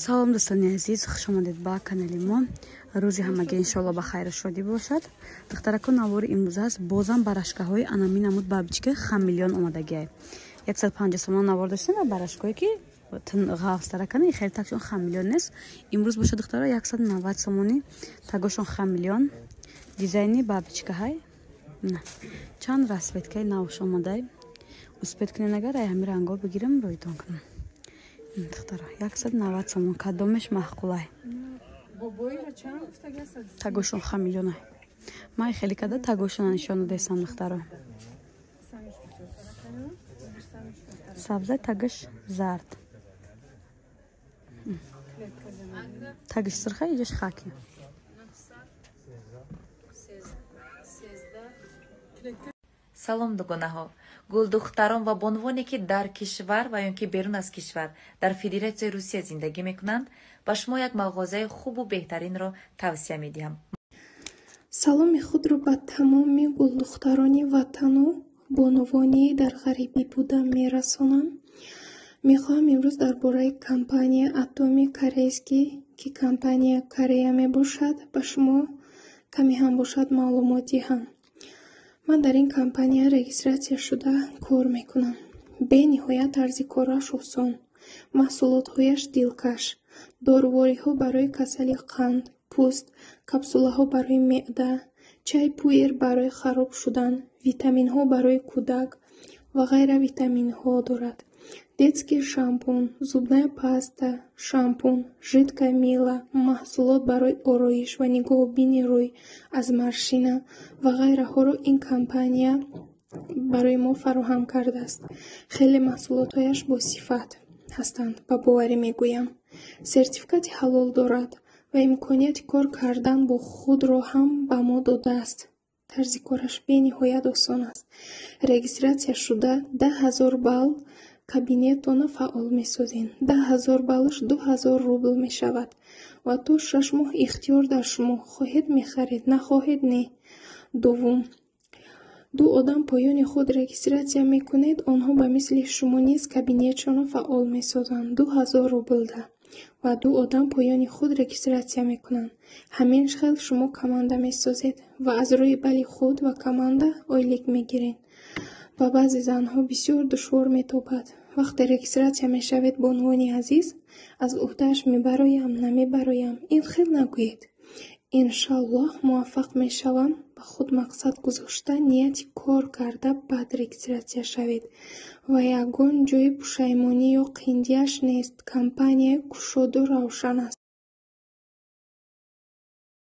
Салом, дӯстони азиз, хушомадед ба канали мо. Рӯзи ҳамагӣ, иншоалло, ба хайру шодӣ бошад. Духтарако, навори имрӯз аст бозам барашкаҳои анами намуд бабочка, хамелеон омадагиай. 150 сомон навор доштем ва барашкое, ки ғафстаракана, хеле тагшон хамелеон нест. Имрӯз бошад, духтара, 190 сомонӣ, тагошон хамелеон, дизайни бабочкаҳай. Чанд расцветкаи навш омадай. Успеть кунед, агар ай ҳами ранго бигирам, рӯйтон кунам. Духтара, 190 сомон. Кадомеш маъқулай? Тагошон хамелеонай. Ман хеле када тагошона нишон додесам, духтаро. Сабзай, тагаш зард, тагаш сирха, иҷаш хаки. Салом, дугонаҳо, гулдухтарон ва бонувоне, ки дар кишвар ва ё ки берун аз кишвар, дар Федератсияи Русия зиндагӣ мекунанд. Ба шумо як мағозаи хубу беҳтаринро тавсия медиҳам. Саломи худро ба тамоми гулдухтарони ватану бонувони дар ғарибӣ буда мерасонам. Мехоҳам имрӯз дар бораи компания Атоми Корейский, ки компания Корея мебошад, ба шумо каме ҳам бошад маълумот диҳам. Ман дар ин компания регистратсия шуда кор мекунам. Бениҳоят тарзи кораш осон, маҳсулотҳояш дилкаш: дорувориҳо барои касали қанд, пӯст, капсулаҳо барои меъда, чай пуэр барои хароб шудан, витаминҳо барои кӯдак ва ғайра витаминҳо дорад, детский шампун, зубная паста, шампун, жидкое мыло, маҳсулот барои ороиш ва нигоҳубини рӯй аз морщина ва ғайраҳоро ин компания барои мо фароҳам кардааст. Хеле маҳсулотҳояш босифат ҳастанд, ба боварӣ мегӯям. Сертификати ҳалол дорад ва имконияти кор кардан бо худро ҳам ба мо додааст. Тарзи кораш бениҳоят осон аст. Регистратсия шуда, 10 000 балл кабинетона фаъол месозем. 10 000 баллаш 2000 рубл мешавад ва то 6 моҳ ихтиёр дар шумо: хоҳед, мехаред, нахоҳед, не. Дуввум, ду одам поёни худ регистратсия мекунед, онҳо ба мисли шумо низ кабинетшонро фаъол месозанд 2000 рублда ва ду одам поёни худ регистратсия мекунанд. Ҳамин хел шумо команда месозед ва аз рӯи балли худ ва команда ойлик мегиред. Ба баъзе занҳо бисёр душвор метобад. Вақте регистратсия мешавед, бонувони азиз, аз уҳдааш мебароям, намебароям, ин хел нагӯед. Иншаллоҳ, муваффақ мешавам, ба худ мақсад гузошта, нияти кор карда, баъд регистратсия шавед ва ягон ҷои пушаймонӣ ё қиндиаш нест. Компания кушоду равшан аст.